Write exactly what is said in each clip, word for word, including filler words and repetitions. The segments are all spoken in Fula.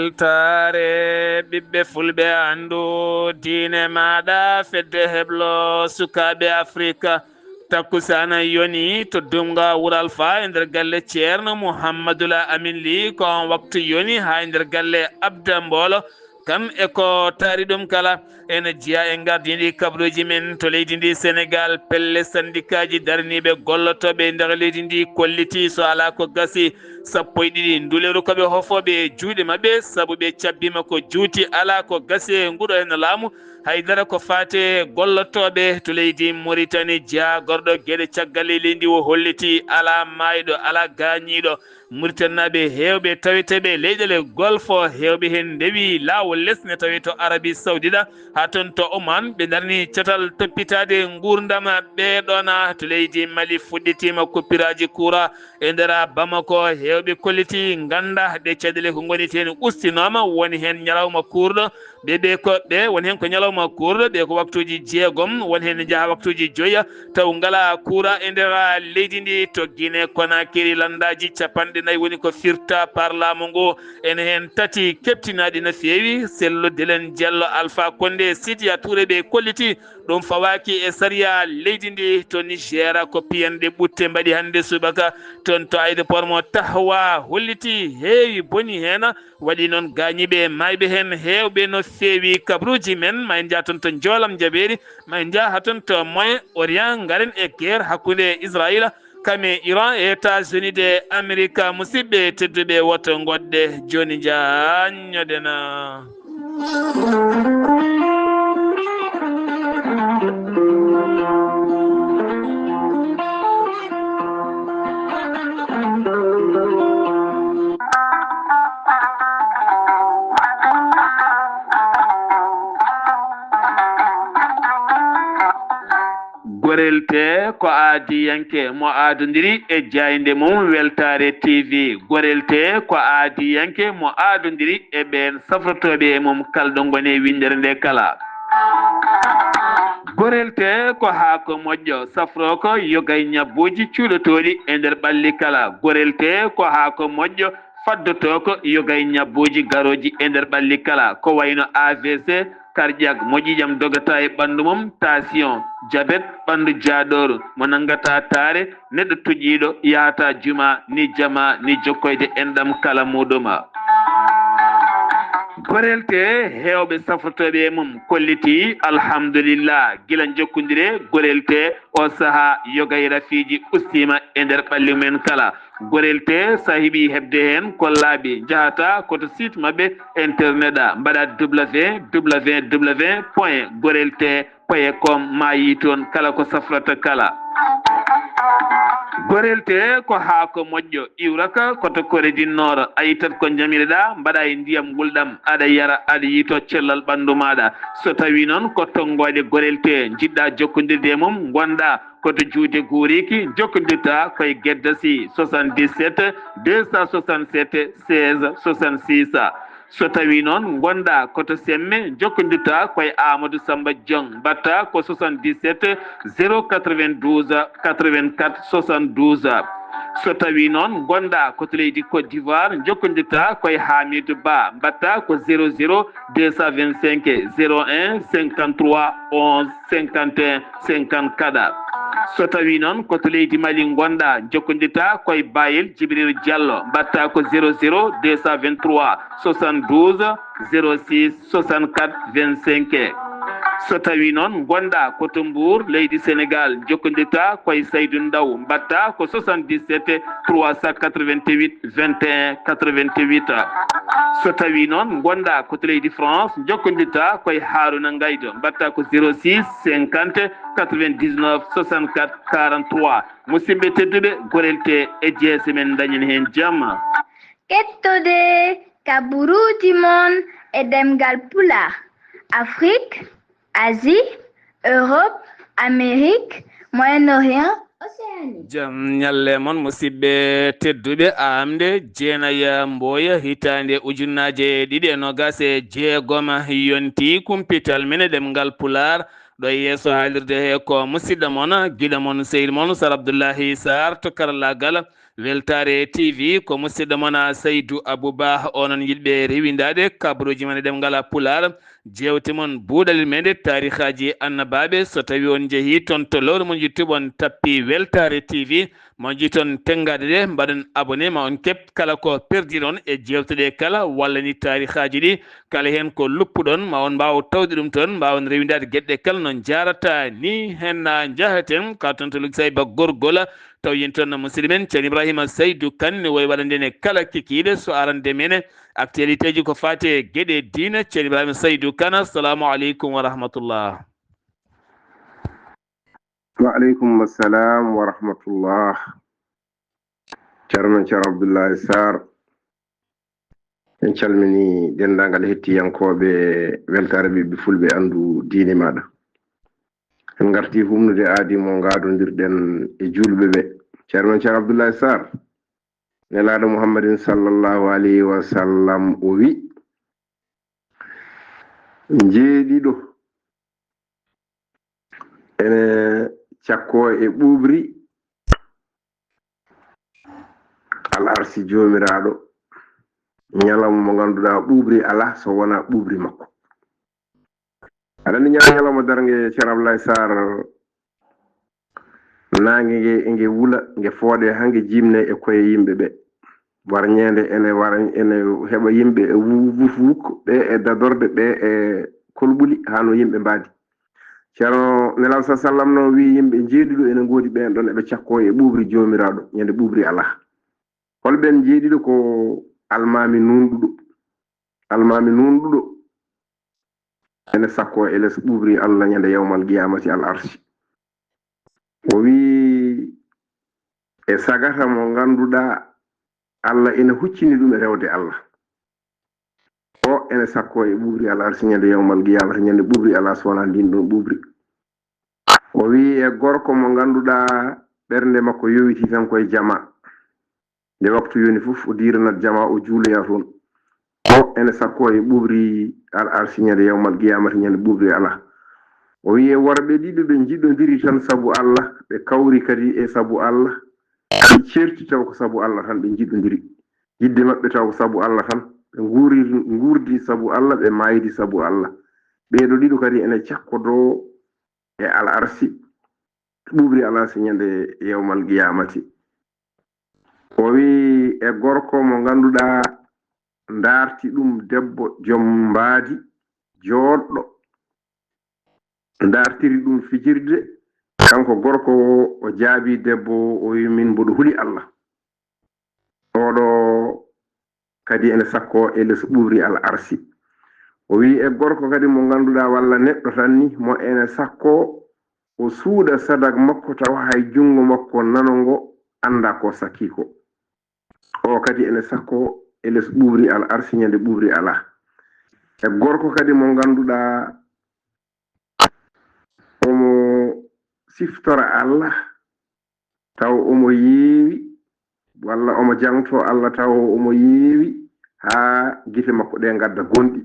Weltaare ɓiɓɓe fulɓe, anndu diine maaɗa, fedde heblo sukaaɓe Afrika. Takkusaana yoni to Dumga Wuro Alfa e nder galle Ceerno Muhammadul Amin Li, ko on waktu yoni haa e nder galle Abda Mboolo. Kam e ko taari ɗum kala, ene jeyaa e ngardiiɗi kabaruuji men to leydi ndi Senegaal. Pelle sandikaaji daraniiɓe gollotooɓe e nder leydi ndi kolliti so alaa ko gasi, sappo e ɗiɗi nduleeru ko ɓe hofooɓe e juuɗe maɓɓe, sabu ɓe cabbiima ko juuti, alaa ko gasi e nguɗo heen laamu. Haydara ko faati e gollotooɓe to leydi Moritani, jeyaa gorɗo geɗe caggal e leydi o holliti alaa maayɗo, alaa gaañiiɗo. Muritaninaaɓe heewɓe taweteeɓe e leyɗeele Golfo, heewɓe heen ndewi laawol les ne tawee to Arabi Sawdida, haa toon to Oman, ɓe darni catal toppitaade nguurndam ɓee ɗoon. To leydi Mali fuɗɗitiima kuppiraaji kuura e nder Bamako, heewɓe kolliti ngannda ɗe caɗeele ko ngoniti heen ustinooma, woni heen ñalawma kuurɗo, ɓe, ɓe ko, ɓe woni heen ko ñalawma kuurɗo, ɓe ko waktuuji jeegom, woni heen njaha waktuuji joya, taw ngalaa kuura e nder leydi ndi. To Guinée Conakry, lanndaaji capanɗe nayi woni ko firta par laamu ngu. Ene heen tati keɓtinaaɗi no feewi, Sello Delen Diallo, Alpha Condé, Sidia Touré, ɓe kolliti ɗum fawaaki e sariya leydi ndi. To Niger, ko piyanɗe ɓutte mbaɗi hannde subaka toon to aéroport mo Tahwa, holliti heewi boni heen. Waɗi noon gaañiiɓe e maayɓe heen heewɓe no feewi. Kabaruuji men, ma en njah toon to Njoolam Jabeeri, ma en njah haa toon to Moyen Orient, ngaren e guerre hakkunde Israayiila kam e Iran e États-Unis de Amerika. Musidɓe tedduɓe, woto ngoɗɗe jooni, njaanñoɗen. Gorel Tee ko aadiyanke mo aadondiri e jaaynde mum Weltaare T V. Gorel Tee ko aadiyanke mo aadondiri e ɓeen safrotooɓe e mum kalɗo ngoni e winndere nde kala. Gorel Tee ko haako moƴƴo, safroo ko yoga e ñabbuuji cuuɗotooɗi e nder ɓalli kala. Gorel Tee ko haako moƴƴo, faddotoo ko yoga e ñabbuuji garooji e nder ɓalli kala, ko wayno A V C, cardiaque, mo ƴiiƴam dogata e ɓanndu mum, tension, jabet, ɓanndu jaaɗooru, mo nanngata taare, neɗɗo toƴiiɗo, yahata juma, ni jama, ni jokkoyde enɗam kala muuɗum. Gorel Tee, heewɓe safrotooɓe e mum kolliti, alhamdulillah, gila jokkondire Gorel Tee, o sahaa yoga e rafiiji ustiima e nder ɓalli mum en kala. Gorel Tee, so a heɓii heɓde heen ko laaɓi, njahata ko to site maɓɓe internet a, mbaɗa W W W point gorel tee point com, ma yii toon kala ko safrata kala. Gorel Tee ko haako moƴƴo, iwraka ko to Corée du Nord, a ittat ko njamiriɗaa, mbaɗa e ndiyam ngulɗam, aɗa yara, aɗa yiytoo cellal ɓanndu maaɗa. So tawii noon ko tonngooɗe Gorel Tee njiɗɗaa jokkondirde e mum, ngonɗaa ko to juuɗe guuriiki, jokkondirta ko e Geddasi, soixante-dix-sept deux cent soixante-sept seize soixante-six. So tawii noon ngonɗaa ko to Semme, jokkondirta ko e Amadou Samba Dieng, mbaɗta ko soixante-dix-sept zéro quatre-vingt-douze quatre-vingt-quatre soixante-douze. So tawii noon ngonɗaa ko to leydi Côte d'Ivoire, jokkondirta ko e Hamidou Ba, mbaɗta ko zéro zéro deux cent vingt-cinq zéro un cinquante-trois onze cinquante et un cinquante-quatre. So tawii noon ko to leydi Mali ngonɗaa, jokkondirta ko e Bayel Djibril Diallo, mbaɗta ko zéro zéro deux cent vingt-trois soixante-douze zéro six soixante-quatre vingt-cinq. So tawii noon ngonɗaa ko to Mbour, leydi Senegaal, jokkondirta ko e Saydou Ndaw, mbaɗta ko soixante-dix-sept trois cent quatre-vingt-huit vingt et un quatre-vingt-huit. So tawii noon ngonɗaa ko to leydi France, jokkondirta ko e Harouna Ngaydo, mbaɗta ko zéro six cinquante quatre-vingt-dix-neuf soixante-quatre quarante-trois. Musidɓe tedduɓe, Gorel Tee e G S M en, dañen heen jam. Kettode kabaruuji mon e ɗemngal Pulaar, Afrique, Asie, Europe, Amérique, Moyen-Orient, Océanie. Jam ñalle mon, musidɓe tedduɓe. Aamde jeenaya Mboya, hitaande ujunnaaje ɗiɗi e noogaas e jeegom, yonti kumpital men e ɗemngal Pulaar. Ɗo e yeeso haalirde he ko musidɗo mon, giɗo mon, sehil mon, Sar Abdullahi Sarr to karallaagal. Weltaare T V ko musidɗo mon Saydu Abu Ba. Onon yiɗɓe rewindaade kabaruuji mon e ɗemngal Pulaar, jeewte mon buuɗal meɗe taarikaaji annabaaɓe. So tawii on njehii toon to lowre mon YouTube, on tappi Weltaare T V, mo njii toon tenngaade ɗe, mbaɗon abonné ma on keɓ kala ko perdiron e jeewte ɗe kala, walla ni taarikaaji ɗi kala heen ko luppuɗon, ma on mbaaw tawde ɗum toon, mbaawon rewindaade geɗe ɗe kala no njaarata ni. Heen na njahaten ka toon to Luksayba Gorgol, taw yen toon no musidɗo men Ceerno Ibrahima Saydu Kan ne woy waɗande en e kala kikiiɗe so arande men e actualité ji ko faati e geɗe diina. Ceerno Ibrahima Saydu Kan, assalamu aleykum wa rahmatullah. Wa aleykum assalam wa rahmatullah. Ceerno men Ceerno Abdullahi Sarr, en calmini denndaangal hettiyankooɓe Weltaare Ɓiɓɓe Fulɓe Anndu Diine Maaɗa. En ngarti humnude aadi mo ngaadondirɗen e juulɓe ɓe. Ceerno men Ceerno Abdullahi Sarr, Nelaaɗo Muhammadin sallallahu alayhi wa sallam o wi, njeeɗiɗo ene cakkoo e ɓuuɓri Al Arsi Joomiraaɗo, ñalawma mo ngannduɗaa ɓuuɓri alaa so wonaa ɓuuɓri makko. Aɗa anndi ñaw-, ñalawma darnge, Ceerno Ablaye Sarr, naange nge, e nge wula, nge fooɗe, haa nge jiimne e koye yimɓe ɓe. Warñeende ene wara, ene heɓa yimɓe e wu-, wuf-, wuk, ɓe e dadorde, ɓe e kolɓuli, haa no yimɓe mbaadi. Ceerno Nelaaɗo sa sallam noon wii yimɓe njeeɗiɗo ene ngoodi ɓeen ɗoon eɓe cakkoo e ɓuuɓri Joomiraaɗo, ñande ɓuuɓri alaa. Hol ɓeen njeeɗiɗo? Ko almaami nuunɗuɗo. Almaami nuunɗuɗo ene sakkoo e les ɓuuɓri Allah ñande yawmal qiyaamati, Al Arsi. O wii e sagata mo ngannduɗaa Allah ene huccini ɗum e rewde Allah. O ene sakkoo e ɓuuɓri Al Arsi ñande yawmal qiyaamata, ñande ɓuuɓri alaa so wonaa ndin ɗon ɓuuɓri. O wii e gorko mo ngannduɗaa ɓernde makko yowitii tan koye jama. Nde waktu yoni fof, o diiranat jama, o juuloya toon. O ene sakkoo e ɓuuɓri Al Arsi ñande yawmal qiyaamata, ñande ɓuuɓri alaa. O wii e worɓe ɗiɗo ɓe njiɗondiri tan sabu Allah, ɓe kawri kadi e sabu Allah, ɓe ceerti taw ko sabu Allah tan ɓe njiɗondiri. Yidde maɓɓe taw ko sabu Allah tan, ɓe nguuri, nguurdi sabu Allah, ɓe maaydi sabu Allah. Ɓee ɗoo ɗiɗo kadi ene cakkodoo e Al Arsi, ɓuuɓri Al Arsi ñande yawmal qiyaamati. O wii e gorko mo ngannduɗaa ndaarti ɗum debbo joom mbaadi, jooɗɗo, ndaartiri ɗum fijirde, kanko gorko o, o jaabii debbo o, o wii min mboɗo huli Allah. Oɗo kadi ene sakkoo e les ɓuuɓri Al Arsi. O wii e gorko kadi mo ngannduɗaa walla neɗɗo tan ni mo ene sakkoo o suuɗa sadak makko tawa hay junngo makko nano ngo anndaa ko sakkii ko. O kadi ene sakkoo e les ɓuuɓri Al Arsi ñande ɓuuɓri alaa. E gorko kadi mo ngannduɗaa omo siftora Allah, taw omo yeewi, walla omo jaŋtoo Allah, taw omo yeewi, haa gite makko ɗe ngadda gonɗi.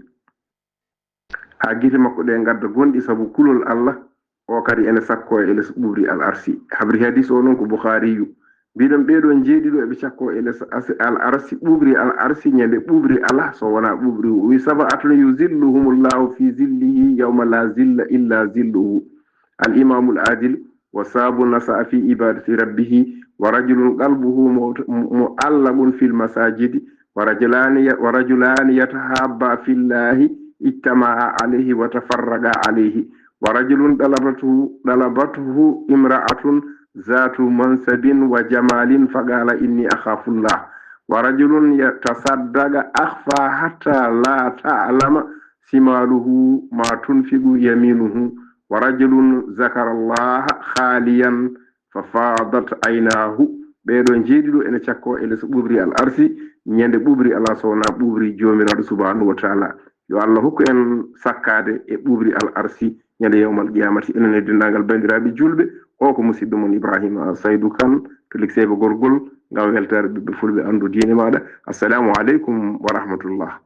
Haa gite makko ɗe ngadda gonɗi sabu kulol Allah, o kadi ene sakkoo e les ɓuuɓri Al Arsi. Habri hadis o noon ko Bukhaariyu. Mbiɗon ɓee ɗoo njeeɗiɗo eɓe cakkoo e les as-, Al Arsi, ɓuuɓri Al Arsi, ñande ɓuuɓri alaa so wonaa ɓuuɓri. O wii, sab'atun yuzilluhumullahu fi zillihi yawma la zilla illa zilluhu. Al imaamul adil, wa shaabun nasa'a fi ibadati rabbihi, wa rajulun qalbuhu mu-, mu-, mu'allaqun fil masajidi, wa rajulani ya-, wa rajulani yatahabba fillahi ijtama'a alayhi wa tafarraqa alayhi, wa rajulun dalabathu, dalabathu imra'atun zatu mansabin wa jamalin faqala inni akhafullah, wa rajulun ya-, tasaddaqa akhfa hatta la ta'lama shimaluhu ma tunfiqu yaminuhu, wa rajulun zakara Allaha khaliyan fa fadat aynahu. Ɓee ɗoo njeeɗiɗo ene cakkoo e les ɓuuɓri Al Arsi, ñande ɓuuɓri alaa so wonaa ɓuuɓri Joomiraaɗo subhanahu wa taala. Yo Allah hokku en sakkaade e ɓuuɓri Al Arsi ñande yawmal qiyamati. Enen e denndaangal banndiraaɓe juulɓe, o ko musidɗo mon Ibrahima Saydu Kan to Likseyba Gorgol, ngam weltaare ɓiɓɓe fulɓe anndu diine maaɗa. Assalamu aleykum wa rahmatullah.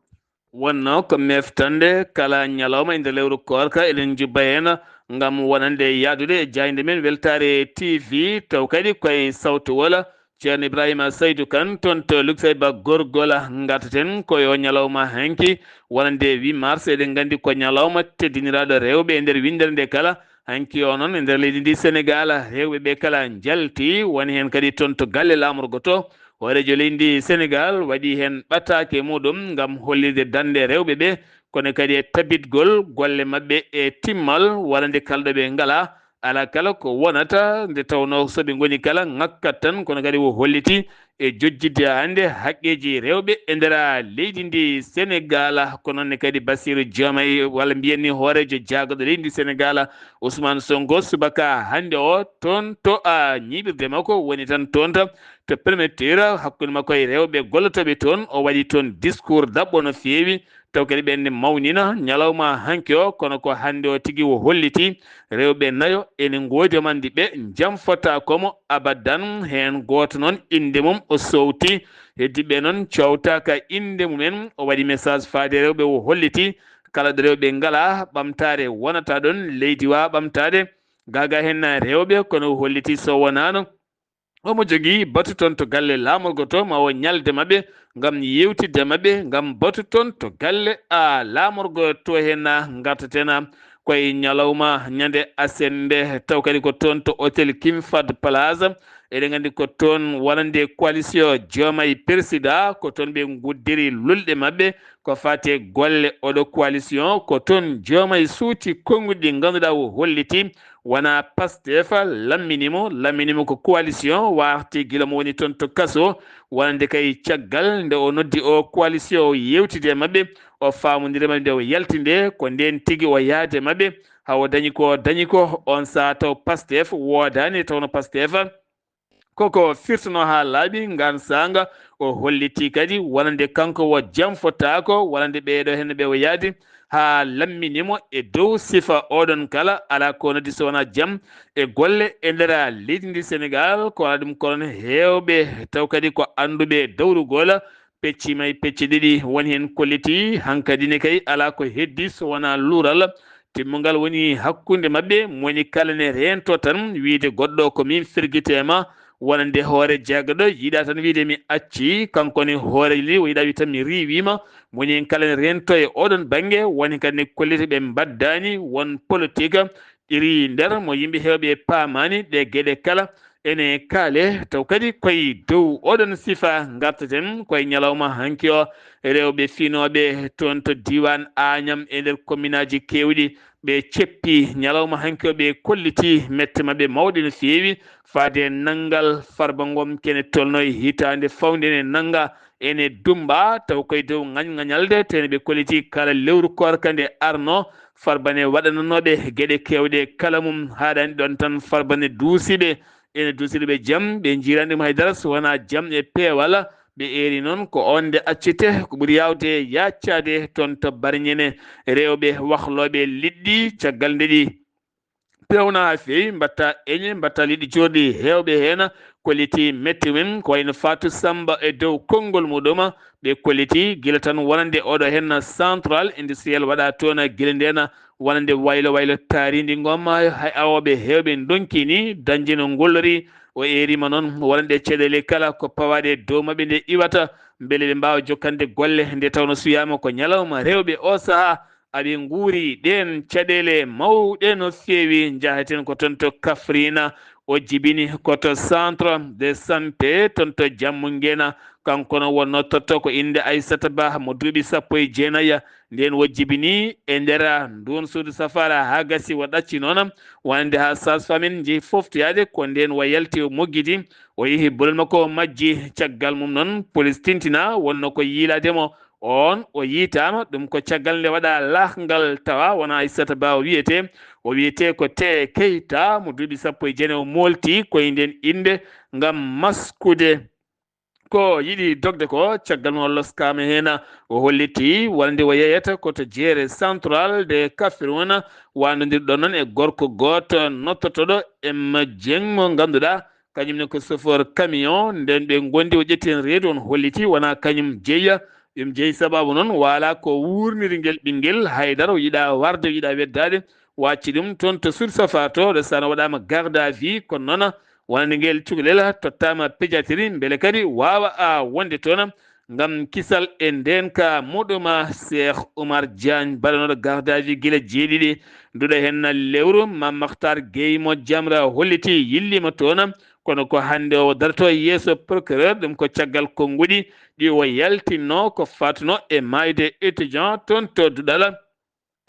Wonno ko meftande kala ñalawma e nder lewru koorka, eɗen njubba heen ngam wonande yaadude e jaaynde men Weltaare T V, taw kadi koye sawtu wola, Ceerno Ibrahima Saydu Kan toon to Luxembourg Gorgola. Ngartaten ko yo ñalawma hanki wonande huit mars. Eɗen nganndi ko ñalawma teddiniraaɗo rewɓe e nder winndere nde kala. Hanki o noon e nder leydi ndi Senegal, rewɓe ɓe kala njalti, woni heen kadi toon to galle laamorgo to. Hooreejo leydi ndi Senegal waɗi heen ɓataake muɗum ngam hollirde darnde rewɓe ɓe, kono kadi e tabitgol golle maɓɓe e timmal, wonande kala ɗo ɓe ngalaa. Alaa kala ko wonata, nde tawnoo so ɓe ngoni kala ŋakkat tan, kono kadi o holliti e jojjidde hannde haqqeeji rewɓe e nder leydi ndi Senegal. Ko noon ne kadi Bassirou Diomaye, walla mbiyen ni hooreejo jaagorɗo leydi ndi Senegal, Ousmane Sonko, subaka hannde o toon to a ñiiɓirde makko woni tan toon to, to Permature, hakkunde makko e rewɓe gollotooɓe toon, o waɗi toon discours daɓɓo no feewi. Taw kadi ɓen ne mawnina ñalawma hanki o, kono ko hannde o tigi o holliti rewɓe nayo ene ngoodi, o mandi ɓe njamfotaako mo abadan. Heen gooto noon innde mum o sowti, heddiiɓe noon cowtaaka innde mumen. O waɗi message faade rewɓe, o holliti kala ɗo rewɓe ngalaa ɓamtaare wonata ɗon, leydi waa ɓamtaade. Gaagaa heen na rewɓe, kono o holliti so wonaano omo jogii batu toon to galle laamorgo to, ma o ñalde maɓɓe ngam yewtidde maɓɓe ngam batu toon to galle a laamorgo to. Heen na ngartaten koye ñalawma ñande aset nde, taw kadi ko toon to hôtel King Fahd Palace. Eɗen nganndi ko toon wonande coalition Diomaye Président, ko toon ɓe nguddiri lulɗe maɓɓe ko faati e golle oɗo coalition. Ko toon Diomaye suuti konnguɗi ɗi ngannduɗaa o holliti wonaa Pastef lammini mo, lammini mo ko coalition warti gila mo woni toon to kaso, wonande kay caggal nde o noddi o coalition o yewtide e maɓɓe, o faamondire maɓɓe nde o yalti nde, ko ndeen tigi o yahde maɓɓe, haa o dañi ko o dañi ko. On sahaa taw Pastef woodaani, tawno Pastef koko firtuno haa laaɓi ngaan saanga, o holliti kadi wonande kanko o jamfotaako, wonande ɓeeɗo heen ɓe o yahdi haa lammini mo e dow sifa oɗon kala. Alaa ko noddi so wonaa jam e golle e nder leydi ndi Senegal, ko alaa ɗum ko noon heewɓe taw kadi ko annduɓe dawrugol pecci may pecci ɗiɗi. Woni heen kolliti hankadi ne kay alaa ko heddi so wonaa luural timmungal woni hakkunde maɓɓe. Mo woni kala ne reento tan wiyde goɗɗo ko min firgitee ma, wonande hoore jaggaɗo yiɗa tan wiyde mi acci, kanko ne hoore li o yiɗa wi tan mi riiwima. Mo woni heen kala ne reento e oɗon bannge, woni kadi ne kolliti ɓe mbaddaani won politique iri nder mo yimɓe heewɓe paamaani ɗe geɗe kala. Ene kaale taw kadi koye dow oɗon sifa ngartaten koye ñalawma hanki o. Rewɓe finooɓe toon to diiwaan Aañam e nder kominaaji keewɗi, ɓe ceppi ñalawma hanki o, ɓe kolliti mette maɓɓe mawɗe no feewi faade e nanngal Farba Ngom, kene tolno e hitaande fawnde ene nannga, ene dummba, taw koye dow ŋañŋañalde, tene ɓe kolliti kala lewru koorka nde arno, Farba ne waɗananooɓe geɗe keewɗe kala mum. Haaɗaani ɗoon tan, Farba ne duusi ɓe, ene duusiri ɓe jam, ɓe njiiraani ɗum hay dara so wonaa jam e peewal. Ɓe eeri noon ko oon nde accete, ko ɓuri yaawde yaaccaade toon to Barñene. Rewɓe wahlooɓe liɗɗi, caggal nde ɗi peewna haa feewi, mbaɗta eñe, mbaɗta liɗɗi joorɗi heewɓe heen, kolliti metti mum, ko wayno Fatou Samba e dow konngol muɗum, ɓe kolliti gila tan wonande oɗo heen central industriel waɗa toon gila ndeen wonande waylo waylo taarindi ngom, hay awooɓe heewɓe ndonki ni dañde no ngollori. O eerima noon wonande caɗeele kala ko pawaaɗe dow maɓɓe nde iwata, mbele ɓe mbaawa jokkande golle, nde tawno suyaama ko ñalawma rewɓe o sahaa, aɓe nguuri ɗeen caɗeele mawɗe no feewi. Njahaten ko toon to Kafrina, o jibini ko to centre de santé toon to Jammu Ngena. Kanko no wonnoo totto ko innde Aissata Ba mo duuɓi sappo e jeenayi. Ndeen o jibini e nder nduun suudu safaara haa gasi o ɗacci noon. Wonande haa sage-femme en njehi foftoyaade, ko ndeen o yalti o moggiti, o yehi bolol makko o majji. Caggal mum noon, polis tintina wonno ko yiilaade mo. Oon o yiytaama, ɗum ko caggal nde waɗa lahngal tawa wona Aissata Ba o wiyetee. O wiyetee ko Tee Keita mo duuɓi sappo e jeenayi, o moolti koye ndeen innde ngam maskude ko yiɗi dogde ko. Caggal mum o loskaama heen, o holliti wonande o yeyata ko to jeere central de Kafrine, waandodirɗo noon e gorko gooto nottotooɗo M Dieng mo ngannduɗaa kañum ne ko chauffeur camion. Ndeen ɓe ngondi o ƴetti heen reedu, on holliti wonaa kañum jeyi. Ɗum jeyi sababu noon waala ko wuurniri ngel ɓinngel, haydara o yiɗa warde, o yiɗa weddaade. O acci ɗum toon to suudu safaara to, ɗo sano waɗaama garde à vue, kono noon wonande ngel cukalel tottaama pejatiri, mbele kadi waawa a wonde toon ngam kisal e ndeen ka muɗuma. Cheikh Oumar Diagne, baɗanooɗo garde à vue gila jeeɗiɗi, duɗa heen lewru, Mame Makhtar Gueye mo Jamra holliti yilliima toon, kono ko hannde o daroto yeeso procureur, ɗum ko caggal konnguɗi ɗi o yaltinno ko faatuno e maayde étudiant toon to Duɗal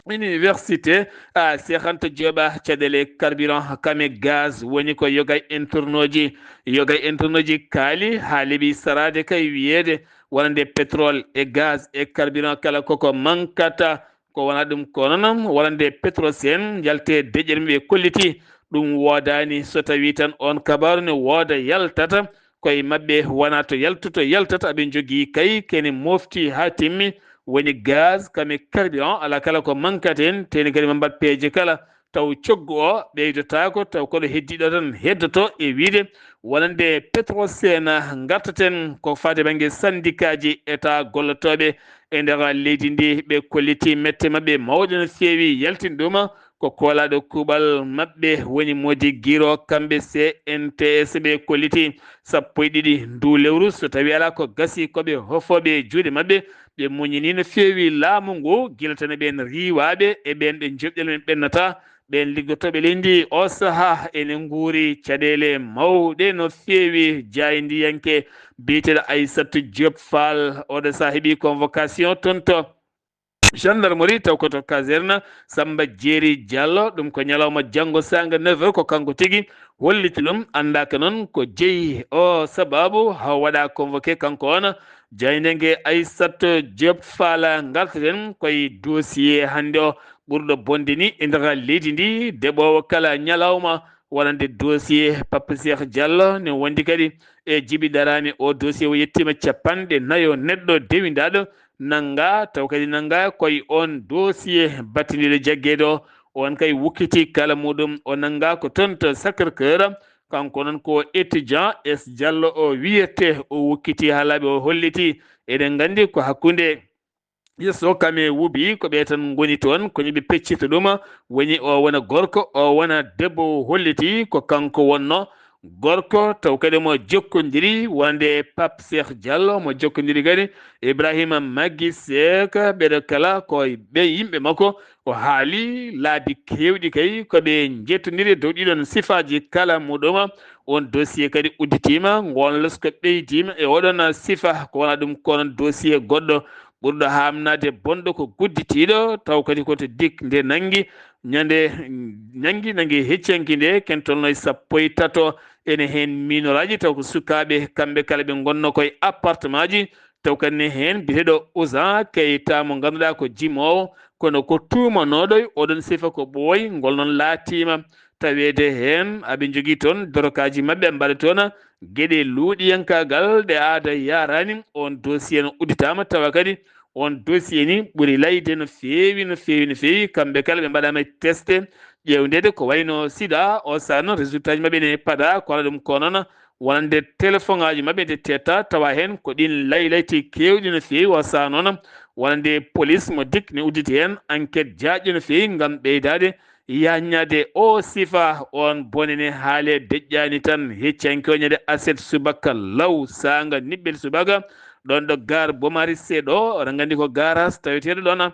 Université, a, Cheikh Anta Diop. Caɗeele carburant kame gaz woni ko yoga e internoji, yoga e internoji kaali haa leeɓi saraade kay wiyeede wonande pétrole e gaz e carburant kala koko mankata. Ko wona ɗum ko noon wonande Petrosen, njalte deƴƴere ɓe kolliti ɗum woodaani. So tawii tan oon kabaaru ne wooda yaltata, koye maɓɓe wona to yaltoto yaltata. Aɓe njogii kay kene mofti haa timmi, woni gaz kame carburant, alaa kala ko mankata heen, teni kadi maa mbaɗ peeje kala taw coggu o ɓeydotaako, taw koɗo heddiɗo tan heddoto e wiide wonande Petrosen. Ngartaten ko faade bannge sandikaaji état gollotooɓe e nder leydi ndi, ɓe kolliti mette maɓɓe mawɗe no feewi yaltin ɗuma. Ko koolaaɗo kuuɓal maɓɓe woni Mody Guiro, kamɓe C N T S ɓe kolliti sappo e ɗiɗi ndu lewru, so tawii alaa ko gasi ko ɓe hofooɓe e juuɗe maɓɓe, ɓe muñini no feewi laamu ngu, gila tan e ɓeen riiwaaɓe e ɓeen ɓe joɓɗel men ɓennata, ɓeen liggotooɓe leydi ndi. O sahaa ene nguuri caɗeele mawɗe no feewi. Jaayndiyanke biyeteeɗo Aissata Diop Fall, oɗo sahaa heɓi convocation toon to gendarmerie, taw ko to caserne Samba Jeeri Diallo. Ɗum ko ñalawma janngo saanga neuf heures, ko kanko tigi holliti ɗum. Anndaaka noon ko jeyi o sababu haa waɗa convoqué kanko on. Jaayndiyanke Aissata Diop Fall. Ngartaten koye dossier hannde o ɓurɗo bonde ni e nder leydi ndi, deɓoowo kala ñalawma wonande dossier Papa Cheikh Diallo, ne wondi kadi e Djiby Darame. O dossier o yettiima capanɗe nayo neɗɗo dewindaaɗo nannga, taw kadi nannga koye on dossier battindiiɗo jaggeede o. On kay wukkiti kala muɗum, o nannga ko toon to Sacré-Cœur. Kanko noon ko étudiant S Diallo o wiyete, o wukkiti haa laaɓi, o holliti. Eɗen nganndi ko hakkunde yeeso kame wubi, ko ɓe tan ngoni toon, ko ɓe peccita ɗum. Woni o wona gorko, o wona debbo, o holliti ko kanko wonno gorko, taw kadi mo jokkondiri wonande Pape Cheikh Diallo, mo jokkondiri kadi Ibrahima Maggi Seck. Ɓeɗo kala ko ɓe yimɓe makko. O haali laabi keewɗi kay ko ɓe njettondiri e dow ɗiɗon sifaaji kala muɗum. On dossier kadi udditiima, ngoon losko ɓeydiima e oɗon sifa, ko wona ɗum ko onon dossier goɗɗo ɓurɗo haamnaade bonɗo ko gudditiiɗo, taw kadi ko to dik nde nanngi, ñande nanngi, nanngi heccanki nde, ken tolno e sappo e tato. Ene heen minoraaji, taw ko sukaaɓe, kamɓe kala ɓe ngonno koye appartemaaji, taw kadi ne heen biyeteeɗo Ouzin Keita mo ngannduɗaa ko jimoowo, kono ko tuumanooɗo e oɗon sifa ko ɓooyi, ngol noon laatiima taweede heen. Aɓe njogii toon dorokaaji maɓɓe, ɓe mbaɗa toon geɗe luuɗiyankaagal ɗe aada yaaraani. On dossier no udditaama, tawa kadi on dossier ni ɓuri layde no feewi, no feewi, no feewi. Kamɓe kala ɓe mbaɗaama testé, ƴeewndede ko wayno sida, o sahaa noon résultat ji maɓɓe ne paɗa, ko wala ɗum ko noon wonande téléphone aji maɓɓe nde tetta, tawa heen ko ɗin laylayti keewɗi no feewi. O sahaa noon wonande police mo dik ne udditi heen enquête jaajɗo no feewi ngam ɓeydaade yaññaade o sifa. On bone ne haale deƴƴaani tan, heccanke o ñande aset subaka law, saanga niɓɓel subaka, ɗon ɗo gar Bomaris ɗo, oɗon nganndi ko garas taweteeɗo ɗon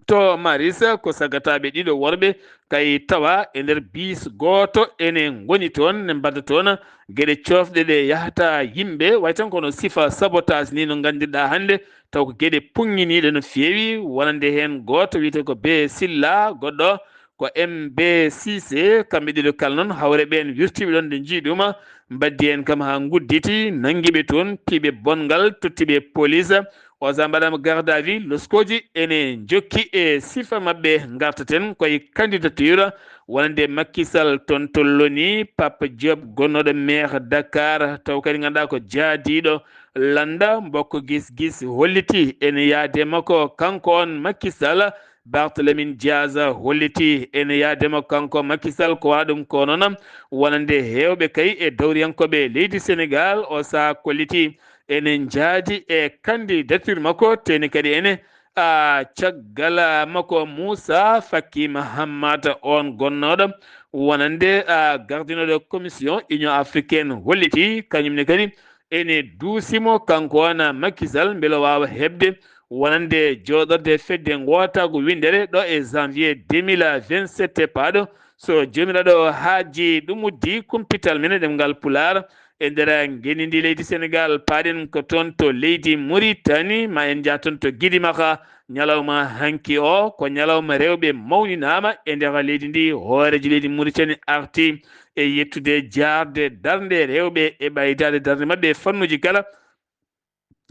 to Maris, ko sagataaɓe ɗiɗo worɓe kay tawa e nder bis gooto ene ngoni toon, ne mbaɗa toon geɗe coofɗe ɗe yahata yimɓe, way tan kono sifa sabotage ni no nganndirɗaa hannde, taw ko geɗe puŋŋiniiɗe no feewi, wonande heen gooto wiyetee ko Be Silla, goɗɗo ko M B Cissé, kamɓe ɗiɗo kala noon hawre ɓeen wirtiiɓe ɗoon nde njii ɗuma, mbaddi heen kam haa ngudditi, nanngi ɓe toon, piɓe bonngal, totti ɓe police. O sahaa mbaɗaama garde à vue, loskooji ene njokki e sifa maɓɓe. Ngartaten koye candidature wonande Macky Sall toon to Loni, Pape Diop gonnooɗo maire Dakar, taw kadi ngannduɗaa ko jaadiiɗo lannda mbokko gis gis holliti ene yaade makko kanko on Macky Sall. Barthélémy Diaz holliti ene yaade makko kanko Macky Sall, ko wona ɗum ko noon wonande heewɓe kay e dowriyankooɓe leydi Sénégal. O sahaa kolliti ene njaadi e candidature makko, teni kadi ene a caggal makko Moussa Faki Mahamat, on gonnooɗo wonande a gardinoɗo commission Union africaine holliti kañum ne kadi ene duusimo kanko wona Macky Sall mbele waawa heɓde wonande jooɗorde fedde ngootaagu winndere ɗo e janvier deux mille vingt-sept paaɗo. So joomiraaɗo haaji ɗum uddi kumpital men e ɗemngal Pulaar e nder ngenndi ndi leydi Senegal, paaɗen ko toon to leydi Muritani, ma en njah toon to Gidimaka. Ñalawma hanki o ko ñalawma rewɓe mawninaama e nder leydi ndi. Hooreejo leydi Muritani arti e yettude jaarde darnde rewɓe e ɓeydaade darnde maɓɓe e fannuuji kala,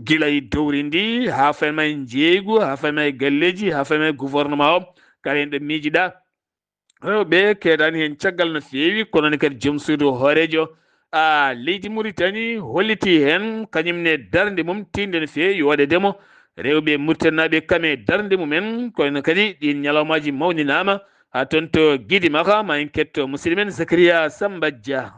gila e dowri ndi haa fayma e njeeygu, haa fayma e galleeji, haa fayma e gouvernement o, kala heen ɗo miijiɗaa. Rewɓe keedaani heen caggal no feewi, kono ne kadi joom suudu hooreejo a leydi Muritani holliti heen kañum ne darnde mum tiiɗnde no feewi, waɗeede mo rewɓe Muritaninaaɓe kam e darnde mumen. Kono kadi ɗiin ñalawmaaji mawninaama haa toon to Gidimaka, ma en ketto musidɗo men Zakariya Samba Dia.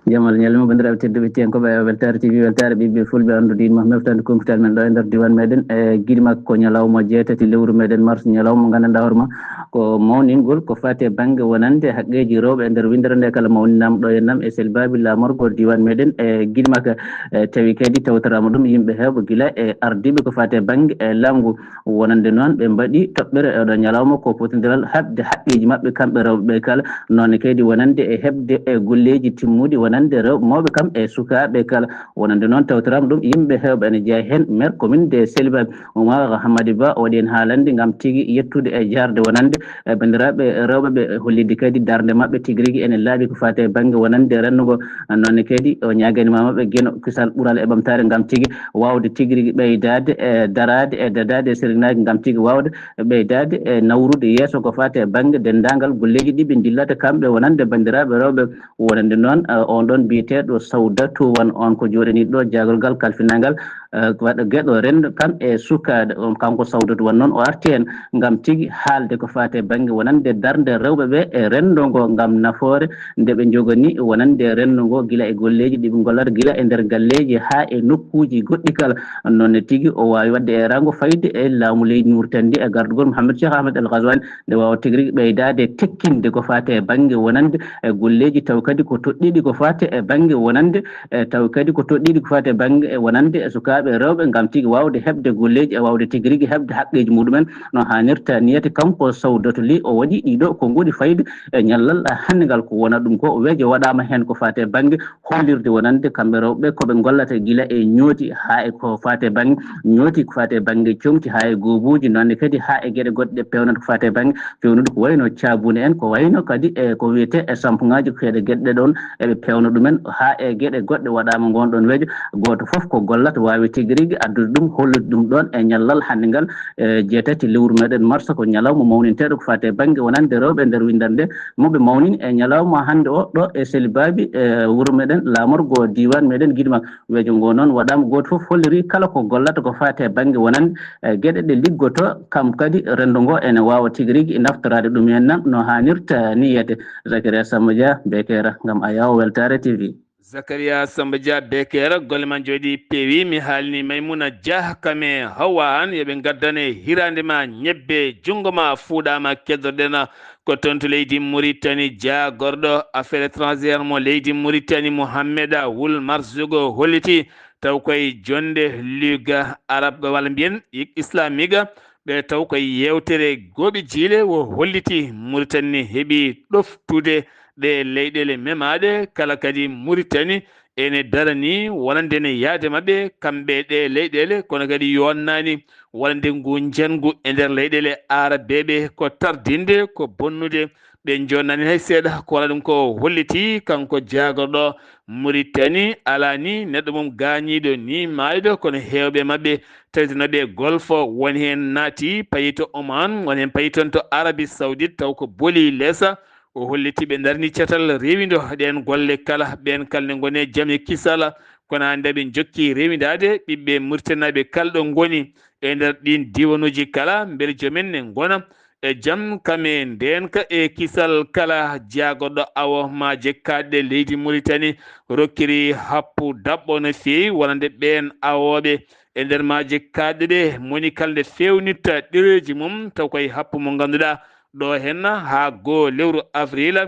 Jamal ñalima, banndiraaɓe tedduɓe, tiyyankooɓe e Weltaare T V, Weltaare ɓiɓɓe Fulɓe, anndude yimma meftande kumpital men ɗo e nder diiwaan meɗen e Gidimaka. Ko ñalawma jeetati lewru meɗen mars, ñalawma mo nganndanɗaa hoore ma ko mawningol ko faati e bannge wonande haqqeeji rewɓe e nder winndere nde kala mawninaama ɗo e nam e selbaabi laamorgo diiwaan meɗen e Gidimaka. E tawi kadi tawtoraama ɗum yimɓe heewɓe gila e ardiiɓe ko faati e bannge e laamu ngu. Wonande noon ɓe mbaɗi toɓɓere e oɗo ñalawma ko potondiral haɓde haqqeeji maɓɓe kamɓe rewɓe ɓe kala, noon kadi wonande e heɓde e golleeji timmuɗi wonande rewɓe mawɓe kam e sukaaɓe kala. Wonande noon tawtoraama ɗum yimɓe heewɓe ene jeyaa heen maire commune de Selibaaɓe Oumar Hamadi Ba, o waɗi heen haalande ngam tigi yettude e jaarde wonande e banndiraaɓe rewɓe ɓe, hollitde kadi darnde maɓɓe tigi rigi ene laaɓi ko faati e bannge wonande renndo ngo. Noon kadi o ñaagani ma maɓɓe geno kisal ɓural e ɓamtaare ngam tigi waawde tigi rigi ɓeydaade e daraade e dadaade e sirinaaki ngam tigi waawde ɓeydaade e nawrude yeeso ko faati e bannge denndaangal golleeji ɗi ɓe ndillata kamɓe wonande banndiraaɓe rewɓe. Wonande noon, eh, on ɗon biyeteeɗo Sawdatu Wan, on ko jooɗaniiɗo ɗo jaagorgal kalfinangal, eh, waɗa geɗo renndo kam e sukaaɓe. On kanko Sawdatu Wan noon o arti heen ngam tigi haalde ko faati e bannge wonande darnde rewɓe ɓe e renndo ngo ngam nafoore nde ɓe njoganii wonande renndo ngo gila e golleeji ɗi ɓe ngollata gila e nder galleeji haa e nokkuuji goɗɗi kala. Noon ne tigi o waawi waɗde eeraango fayde e laamu leydi Mauritanie ndi e gardugol Mouhamed Cheikh Ahmed El Ghazouani nde waawa tigi rigi ɓeydaade tekkinde ko faati e bannge wonande e golleeji, taw kadi ko toɗɗiiɗi ko faati e bannge wonande, e taw kadi ko toɗɗiiɗi ko faati e bannge e wonande e sukaaɓe rewɓe ngam tigi waawde heɓde golleeji e waawde tigi rigi heɓde haqqeeji muɗumen no haanirta niyete. Kanko Sawdatu Li o waɗi ɗiɗo ko ngoni fayde e ñallal hannde ngal ko wona ɗum ko wejo waɗaama heen ko faati e bannge hollirde wonande kamɓe rewɓe ko ɓe ngollata gila e ñooti haa e ko faati e bannge ñooti, ko faati e bannge comci haa e goobuuji, noon ne kadi haa e geɗe goɗɗe ɗe peewnata ko faati e bannge feewnude ko wayno caabuune en, ko wayno kadi e ko wiyetee e sampuŋaaji ko heɗe geɗe ɗe ɗoon eɓe peewna ɗumen haa e geɗe goɗɗe waɗaama ngoon ɗoon wejo. Gooto fof ko gollata waawi tigi rigi addude ɗum, hollude ɗum ɗoon e ñallal hannde ngal, e jeetati lewru meɗen mars, ko ñalawma mawninteeɗo ko faati e bannge wonande rewɓe e nder winndere nde, mo ɓe mawnini e ñalawma hannde o ɗo e Selibaaɓe, e wuro meɗen laamorgo diiwaan meɗen Gidimaka. Wejo ngo noon waɗaama, gooto fof holliri kala ko gollata ko faati e bannge wonande e geɗe ɗe liggotoo, kam kadi renndo ngo ene waawa tigi rigi naftoraade ɗum heen nan no haanirta niyete. Zakaria Samba Dia, Bekera, ngam Ayawo, Weltaare T V. Zakaria Samba Dia, Bekera, golle ma njooɗi peewi. Mi haalni Maymuna Dia kam e Hawa Aan yo ɓe ngaddane hiraande ma ñebbe, junngo ma fuɗaama, keddoɗen ko toon to leydi Muritani. Jaagorɗo affaire étrangère mo leydi Muritani, Mohammeda Wul Marzugo, holliti taw koye jonnde Ligue Arabe walla mbiyen Ligue Islamique, ɓe taw koye yeewtere gooɓe jiile o holliti Muritani ne heɓi ɗoftude ɗe leyɗeele memaaɗe kala kadi Muritani ene darani wonande ene yahde maɓɓe kamɓe ɗe leyɗeele, kono kadi yonnaani wonande ngu njanngu e nder leyɗeele aarabeeɓe ko tardinde, ko bonnude. Ɓe njonnaani hay seeɗa, ko wona ɗum ko holliti kanko jaagorɗo Muritani. Alaa ni neɗɗo mum gaañiiɗo ni maayɗo, kono heewɓe maɓɓe tawetenoɓe golfo, won heen naati payi to Oman, won heen payi toon to Arabie Saoudite, taw ko boli lesa. O holliti ɓe darni catal rewindo ɗeen golle kala, ɓeen kala ne ngoni e jam e kisal, kono hannde ɓe njokki rewindaade ɓiɓɓe Muritaninaaɓe kala ɗo ngoni e nder ɗiin diiwanuuji kala, mbele joom en ne ngona e jam kam e ndeenka e kisal kala. Jaagorɗo awo ma jekkaɗe leydi Muritani rokkiri happu daɓɓo no feewi wonande ɓeen awooɓe e nder ma jekkaɗe ɗe moni kala nde feewnitta ɗereeji mum, taw koye happu mo ngannduɗaa ɗo henna haa goo lewru avril.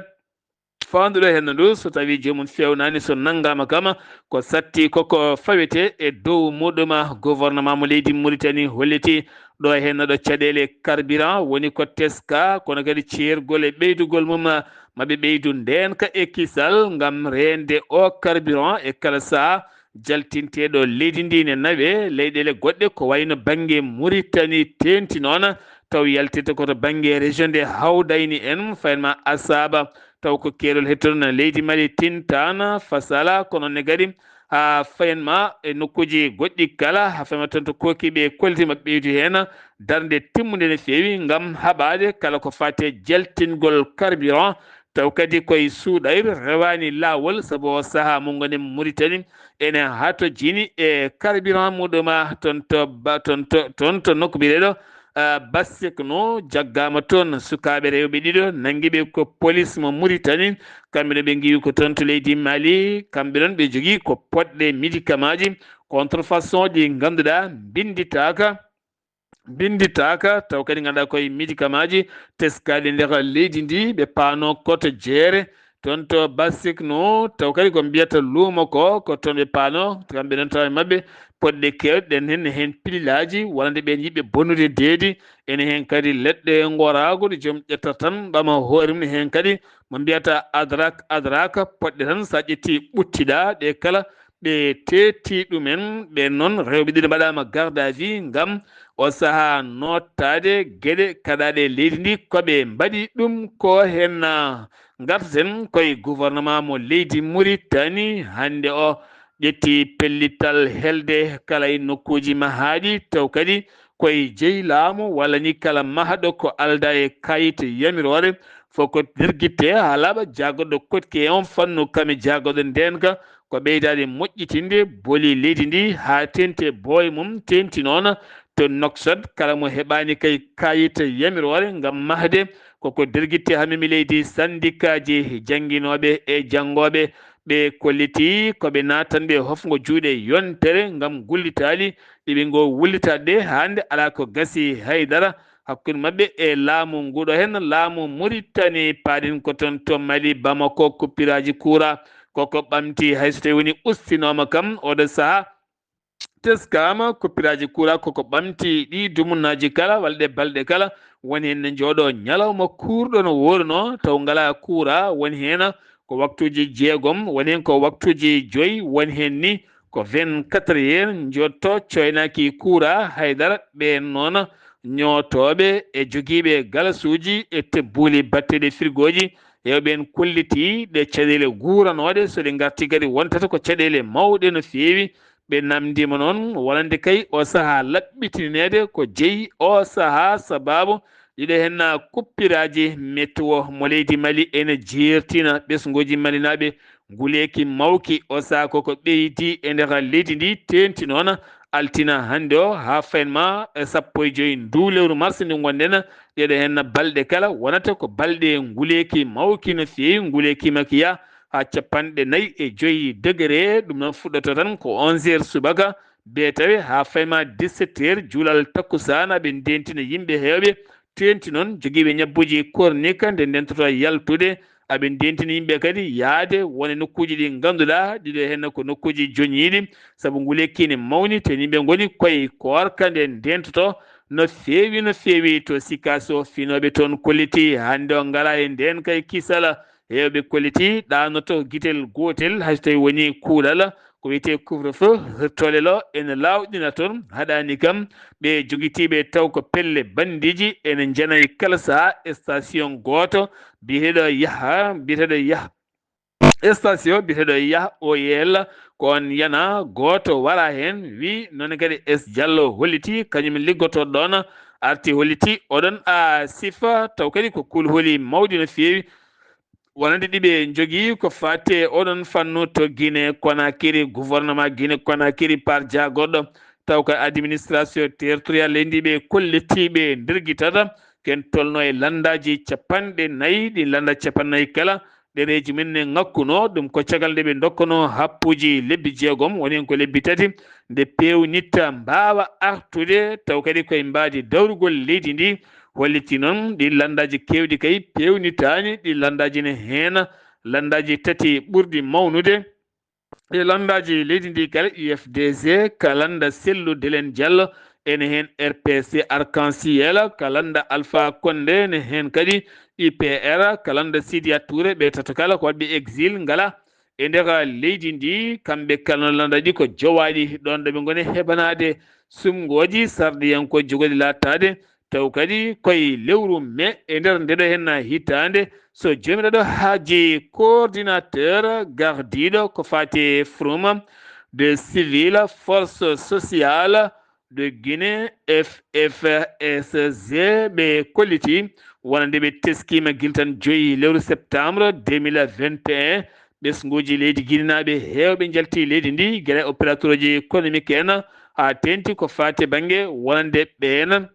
Faanduɗo henna ndu, so tawi joomum fewnaani, so nanngaama kama, ko satti koko fawete e dow muɗuma gouvernement mo leydi Mauritanie holliti ɗo henna ɗo caɗeele carburant woni ko teska, kono kadi ceergol e ɓeydugol mum maɓe ɓeydu ndeenka e kisal ngam reende o carburant e kala saha jaltinteeɗo leydi ndi ne nawe leyɗeele goɗɗe ko wayno bannge Mauritanie teenti noon, taw yaltirta ko to bannge région de Hawdayni en, fayen ma Asaba, taw ko keerol hettoɗo na leydi Mali tintaan fasala, kono ne kadi haa fayen ma e nokkuuji goɗɗi kala, haa fayen ma toon to Koki ɓe kolliti maɓɓe ɓeydu heen darnde timmunde no feewi ngam haɓaade kala ko faati e jaltingol carburant, taw kadi koye suuɗayru rewaani laawol, sabu o sahaa mo ngonen Mauritanie ene hatojini e carburant muɗuma toon to ba-, toon to, toon to nokku biyeteeɗo, ah, Bassekno, jaggaama toon sukaaɓe rewɓe ɗiɗo, nanngi ɓe ko police mo Mauritanie, kamɓe ɗo ɓe ngiwi ko toon to leydi Mali, kamɓe ɗon ɓe jogii ko poɗɗe médicament ji contrefaçon ɗi ngannduɗaa mbinnditaaka, mbinnditaaka, taw kadi ngannduɗaa koye médicament ji teskaaɗi nder leydi ndi, ɓe paano koto jeere, toon to Bassekno, taw kadi ko mbiyata luumo ko, ko toon ɓe paano, kamɓe ɗon tawa e maɓɓe poɗɗe keewɗe, ɗen heen, heen pililaaji, wonande ɓeen yiɗɓe bonnude deedi, ene heen kadi leɗɗe ngoraago ɗe joom ƴettata tan ɓama hoore mum, heen kadi mo mbiyata adrak, adrak, poɗɗe tan so a ƴetti ɓuttiɗaa, ɗe kala ɓe teeti ɗumen, ɓeen noon rewɓe ɗiɗo mbaɗaama garde à vue ngam o sahaa noottaade geɗe kaɗaaɗe leydi ndi, ko ɓe mbaɗi ɗum ko heen. Ngarten koye gouvernement mo leydi Mauritanie hannde o ƴetti pellital helde kala e nokkuuji mahaaɗi, taw kadi koye jeyi laamu walla ni kala mahɗo ko aldaa e kayit yamiroore, fof ko dergitte haa laaɓa. Jaagoɗo koɗki e on fannu kam e jaagoɗo ndeenka ko ɓeydaade moƴƴitinde boli leydi ndi haa teenti e booye mum, teenti noon to Nouakchott, kala mo heɓaani kay kayit yamiroore ngam mahde, koko dergitte haa memi leydi, sandikaaji jannginooɓe e janngooɓe ɓe kolliti ko ɓe naatanɓe hofngo juuɗe yontere ngam gullitaali ɗi ɓe ngo wullitaade hannde alaa ko gasi hay dara hakkunde maɓɓe e laamu nguɗo heen laamu Mauritanie. Paaɗen ko toon to Mali, Bamako, kuppiraaji kuura koko ɓamti, hay so tawi woni ustinooma kam oɗo sahaa. Teskaama kuppiraaji kuura koko ɓamti ɗi dumunnaaji kala walla ɗe balɗe kala, woni heen ne njooɗo ñalawma kuurɗo no wooruno taw ngalaa kuura, woni heen ko waktuuji jeegom, woni heen ko waktuuji joyi, woni heen ni ko vingt-quatre heures njotto coynaaki kuura hay dara. Ɓeen noon ñootooɓe e jogiiɓe galasuuji e tebbuuli batteeɗi firgooji, heewɓe en kolliti ɗe caɗeele guuranooɗe, so ɗe ngarti kadi wontata ko caɗeele mawɗe no feewi. Ɓe namndiima noon wonande kay o sahaa laɓɓitineede ko jeyi o sahaa, sabaabu ɗiɗo heen kuppiraaji météo mo leydi Mali ene jeertina ɓesnguuji malinaaɓe nguleeki mawki o sahaa koko ɓeydi e nder leydi ndi, teenti noon altina hannde o haa fayin ma e sappo e joyi nduu lewru mars ndu ngonɗen, ɗeɗo heen balɗe kala wonata ko balɗe nguleeki mawki no feewi, nguleeki makiya haa capanɗe nayi e joyi degré, ɗum noon fuɗɗoto tan ko onze heures subaka, be tawe haa fayi ma dix-sept heures, juulal takkusaan, aɓe ndentina yimɓe heewɓe, teenti noon jogiiɓe ñabbuuji kornika nde ndentoto yaltude, aɓe ndentina yimɓe kadi yahde wone nokkuuji ɗi ngannduɗaa ɗiɗo heen ko nokkuuji joñiiɗi, sabu nguleeki ne mawni, te yimɓe ngoni koye koorka nde ndentoto no feewi, no feewi. To Sikaso, finooɓe toon kolliti hannde o ngalaa e ndeen kay kisal, heewɓe kolliti ɗaanoto gitel gootel, hay so tawi woni kuulal, ko wiyetee couvre-feu, tolelo ene laawɗina toon, haɗaani kam ɓe jogitiiɓe taw ko pelle banndiiji ene njana e kala sahaa station gooto biyeteeɗo Yaha, biyeteeɗo Yaha, station biyeteeɗo Yaha O L, ko oon yana gooto wara heen, wi noon kadi S Diallo holliti, kañum liggotooɗo ɗoon, arti holliti oɗon a sifa, taw kadi ko kulhuli mawɗi no feewi, wonande ɗi ɓe njogii ko faati e oɗon fannu to Guinée Conakry. Gouvernement Guinée Conakry par jagorɗo taw ko administration territoriale e ndi ɓe kollitiiɓe ndergitata, ken tolno e lanndaaji capanɗe nayi, ɗi lannda capanɗe nayi kala, ɗereeji men ne ŋakkuno ɗum ko caggal nde ɓe ndokkono happuuji lebbi jeegom, woni heen ko lebbi tati, nde peewnitta mbaawa artude, taw kadi koye mbaadi dawrugol leydi ndi, Holliti noon ɗi lanndaaji keewɗi kay peewnitaani, ɗi lanndaaji ne heen lanndaaji tati ɓurɗi mawnude. E lanndaaji leydi ndi kala, U F D G, ka lannda Cellou Dalein Diallo, ene heen R P C Arc-en-Ciel, ka lannda Alpha Condé, ene heen kadi U P R, ka lannda Sidia Touré, ɓe tato kala ko waɗɓe exil ngala e nder leydi ndi. Kamɓe kala no lannda ɗi ko jowaaɗi ɗoon ɗo ɓe ngoni heɓanaade sumngooji sarɗiyankooji jogori laataade, taw kadi koye lewru mai e nder ndeɗo heen hitaande, so joomiraaɗo haaji coordinateur gardiiɗo ko faati e fruma de civil force sociale de Guinée, F F S G, ɓe kolliti wonande ɓe teskiima gila tan joyi lewru septembre deux mille vingt et un, ɓesnguuji leydi Guinée-naaɓe heewɓe njalti leydi ndi, gila e opérateur uji économique en, haa teeŋti ko faati e bannge wonande ɓeen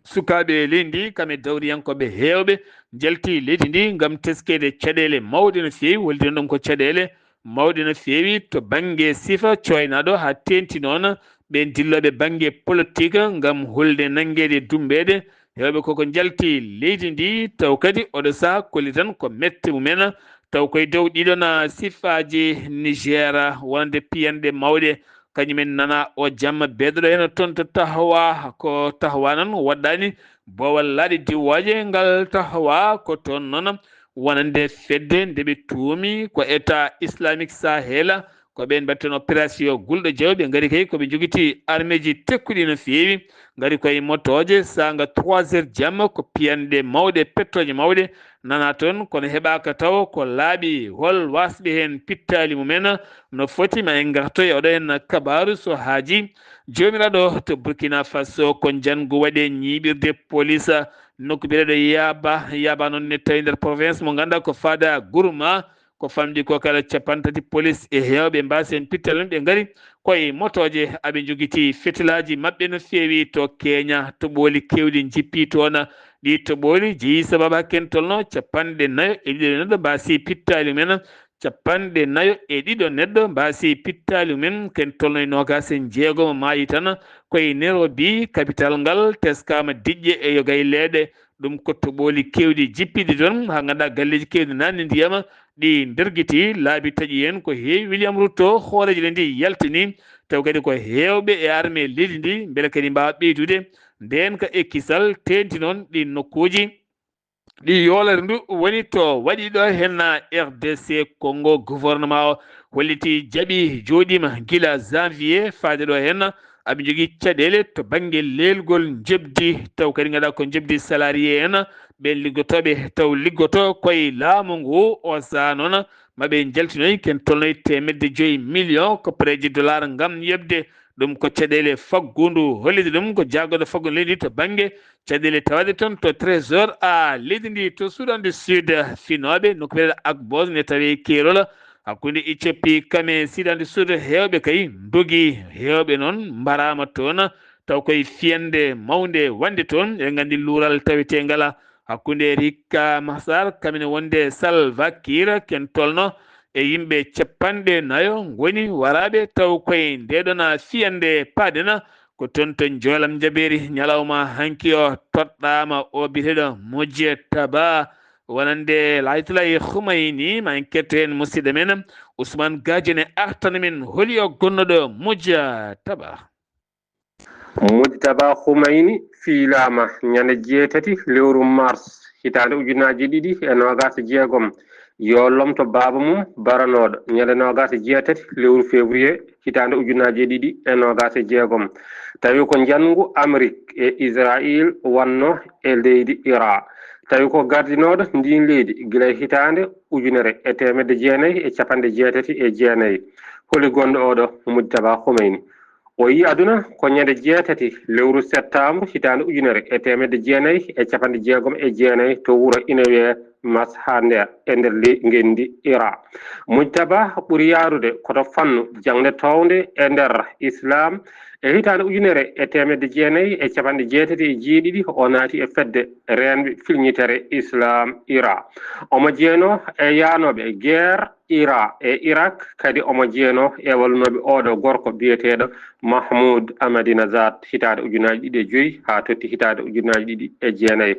sukaaɓe leydi ndi, kam e dawriyankooɓe heewɓe njalti leydi ndi ngam teskeede caɗeele mawɗe no feewi. Holliti noon ɗum ko caɗeele mawɗe no feewi to bannge sifa cooynaaɗo, haa teeŋti noon ɓeen dillooɓe bannge politique ngam hulde nanngeede, dummbeede heewɓe koko njalti leydi ndi. Taw kadi oɗo sahaa kolli tan ko mette mumen, taw koye dow ɗiɗon sifaaji Niger wonande piyanɗe mawɗe, kañum en nana o jamma beeɗoɗo heen toon to Tahoua. Ko Tahoua noon waɗɗaani boowal laaɗe diwooje. Ngal Tahoua ko toon noon wonande fedde nde ɓe tuumi ko État Islamique Sahel, ko ɓeen mbaɗten opération gulɗo jaw. Ɓe ngari kay ko ɓe njogiti armeeji tekkuɗi no feewi, ngari koye motooje. Saanga trois heures jamma ko piyanɗe mawɗe, pettooje mawɗe nana toon, kono heɓaaka taw ko laaɓi hol waasɓe heen pittaali mumen. No foti ma en ngartoy oɗo heen kabaaru so haaji. Joomiraaɗo, to Burkina Faso ko njanngu waɗi e ñiiɓirde police nokku biyeteeɗo Yaba. Yaba noon ne tawi nder province mo ngannduɗaa ko Fada Gourma, ko famɗi ko kala cappanɗe tati police e heewɓe mbaasi heen pittaali mum, ɓe ngari koye motooje, aɓe njogiti fetilaaji maɓɓe no feewi to Kenya. Toɓooli keewɗi njippi toon. Ɗi toɓooli jeyi sababu haa ken tolno cappanɗe nayo e ɗiɗo neɗɗo mbaasi pittaali mumen. Cappanɗe nayo e ɗiɗo neɗɗo mbaasi pittaali mumen, ken tolno e noogaas e njeegom maayi tan. Koye Nairobi, kapital ngal, teskaama diƴƴe e yogay leeɗe. Ɗum ko toɓooli keewɗi jippiiɗi toon, haa ngannduɗaa galleeji keewɗi naatni ndiyam, ɗi ndergiti. Laabi taƴi heen ko heewi. William Ruto, hooreejo leydi ndi, yaltini, taw kadi ko heewɓe e armée leydi ndi mbele kadi mbaawa ɓeydude ndeen ka e kisal, teeŋti noon ɗi nokkuuji. Ɗi yoolere ndu woni to waɗi ɗo heen R D C Congo. Gouvernement o holliti jaɓi jooɗiima gila janvier faade ɗo heen. Aɓe njogii caɗeele to bannge leelgol njoɓdi, taw kadi ngannduɗaa ko njoɓdi salarié en, ɓeen liggotooɓe taw liggoto koye laamu ngu. O sahaa noon maɓe njaltinoy ken tolnoy teemedde joyi million ko pereeji dollar ngam yoɓde. Ɗum ko caɗeele faggundu. Holliti ɗum ko jaagorɗo faggundu leydi to bannge caɗeele tawaaɗe toon to trésor a leydi ndi. To Soudan du Sud, finooɓe nokku biyeteeɗo Akbos ne tawi keerol hakkunde Éthiopie kam e Soudan du Sud. Heewɓe kay ndogi, heewɓe noon mbaraama toon, taw koye fiyande mawnde wonde toon. Eɗen nganndi luural taweteengal hakkunde Riek Machar kam ene wonde Salva Kiir, ken tolno e yimɓe cappanɗe nayo ngoni waraaɓe, taw koye ndeeɗoon fiyande paaɗen. Ko toon to Njoolam Njabeeri ñalawma hanki o toɗɗaama o biyeteeɗo Mujtaba wonande Ayatollah Khomeini. Ma en ketto heen musidɗo men Ousmane Gadio ne artana men holi o gonnoɗo Mujtaba. Mujtaba Khomeini fiilaama ñande jeetati lewru mars hitaande ujunaaji ɗiɗi e noogaas e jeegom. Yo lomto baaba mum baranooɗo ñande noogaas e jeetati lewru février hitaande ujunaaji ɗiɗi e noogaas e jeegom. Tawi ko njanngu Amérique e Israël wonno e leydi Iran. Tawi ko gardinooɗo ndiin leydi gila e hitaande ujunere e teemedde jeenayi e cappanɗe jeetati e jeenayi. Holi gonɗo oɗo Mujtaba Khomeini? O yi aduna ko ñande jeetati lewru septembre hitaande ujunere e teemedde jeenayi e cappanɗe jeegom e jeenayi to wuro ina wiyee Mashhad e nder le-, ngenndi Iran. Mujtaba ɓuri yaarude ko to fannu jaŋde townde e nder Islam. E hitaande ujunere e teemedde jeenayi e cappanɗe jeetati e jeeɗiɗi, o naati e fedde reenɓe filñitere Islam Iran. Omo jeenoo e yaanooɓe guerre Iran e Irak kadi omo jeyanoo e wallunooɓe ooɗo gorko biyeteeɗo Mahmoud Ahmadinejad hitaande ujunaaji ɗiɗi e joy haa totti hitaande ujunaaji ɗiɗi e jeenayi.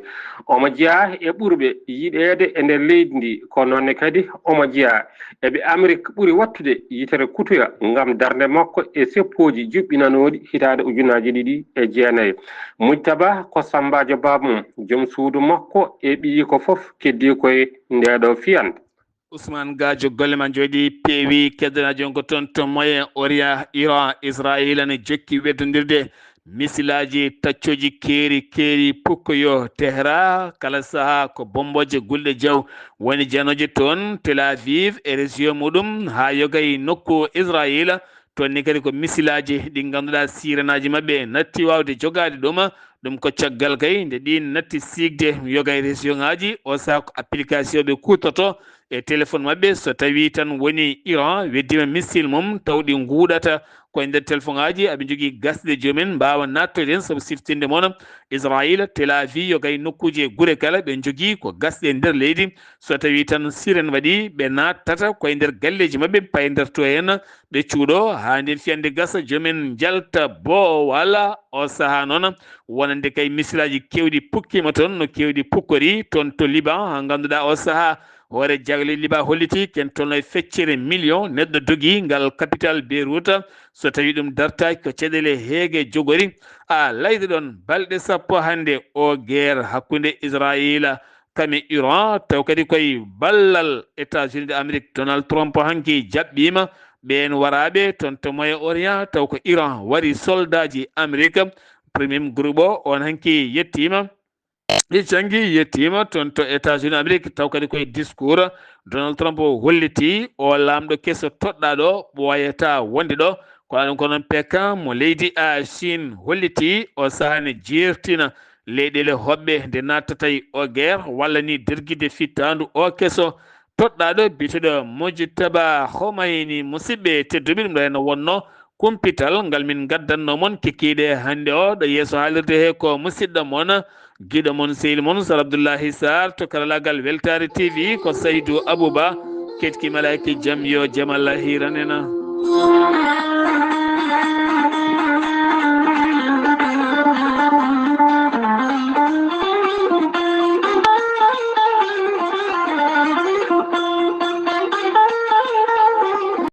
Omo jeyaa e ɓurɓe yiɗeede e nder leydi ndi, ko noon ne kadi omo jeyaa e ɓe Amerik ɓuri waɗtude yitere kutoya ngam darnde makko e seppooji juɓɓinanooɗi hitaande ujunaaji ɗiɗi e jeenayi. Mujtaba ko sammbaajo baaba mum, joom suudu makko e ɓiyiiko fof keddii koye ndeeɗo fiyande. Ousmane Gadio, golle ma njooɗi peewi. Keddanaajo on ko toon to Moyen Orient, Iran, Israayiila ne jokki weddondirde misilaaji taccooji keeri keeri pukkoyo Tehran. Kala sahaa ko bommbooje gulɗe jaw woni janooje toon Tel Aviv e region muɗum haa yoga e nokku Israayiila. Toon ni kadi ko misilaaji ɗi ngannduɗaa siiranaaji maɓɓe natti waawde jogaade ɗum. Ɗum ko caggal kay nde ɗiin natti siikde yoga e region ŋaaji. O sahaa ko application ɓe kuutorto e téléphone maɓɓe so tawii tan woni Iran weddiima missile mum taw ɗi nguuɗata koye nder téléphone ŋaaji. Aɓe njogii gasɗe joom en mbaawa naattoyde heen sabu siftinde mon Israayiila, Tel Aviv yoga e nokkuuji e gure kala ɓe njogii ko gasɗe e nder leydi. So tawii tan siren waɗii ɓe naattata koye nder galleeji maɓɓe paynderto heen ɓe cuuɗo haa ndeen fiyande gasa joom en njalta boowal. O sahaa noon wonande kay misilaaji keewɗi pukkiima toon no keewɗi pukkori toon to Liban haa ngannduɗaa o sahaa hoore jagle Liban hollitii ken tolno e feccere million neɗɗo dogi ngal capital Beyrouth. So tawii ɗum dartaaki ko caɗeele heege jogori a layde ɗoon balɗe sappo hannde o guerre hakkunde Israayiila kam e Iran taw kadi koye ballal États-Unis de Amérique Donald Trump hanki jaɓɓiima ɓeen waraaɓe toon to Moyen Orient taw ko Iran wari soldaaji Amérique. Premier groupe o on hanki yettiima ɗi janngi yettiima toon to États-Unis Amérique taw kadi koye discours Donald Trump o holliti o laamɗo keso toɗɗaaɗo ɓooyata wonde ɗo ko aɗum ko noon Pékin mo leydi a Chine holliti o sahaa ne jeertina leyɗeele hoɓɓe nde naattatay o guerre walla ni dergide fittaandu o keso toɗɗaaɗo biyeteeɗo Mojtaba Khomeini. Musidɓe tedduɓe ɗum ɗo heen wonno kumpital ngal min ngaddanno mon kikiiɗe hannde o ɗo yeeso haalirde he ko musidɗo mon giɗo mon sehil mon Sar Abdoullahi Sarr to karalaagal Weltaare T V ko Saydou Abouba ketki malaaki jam yo jam Allah hiiran en.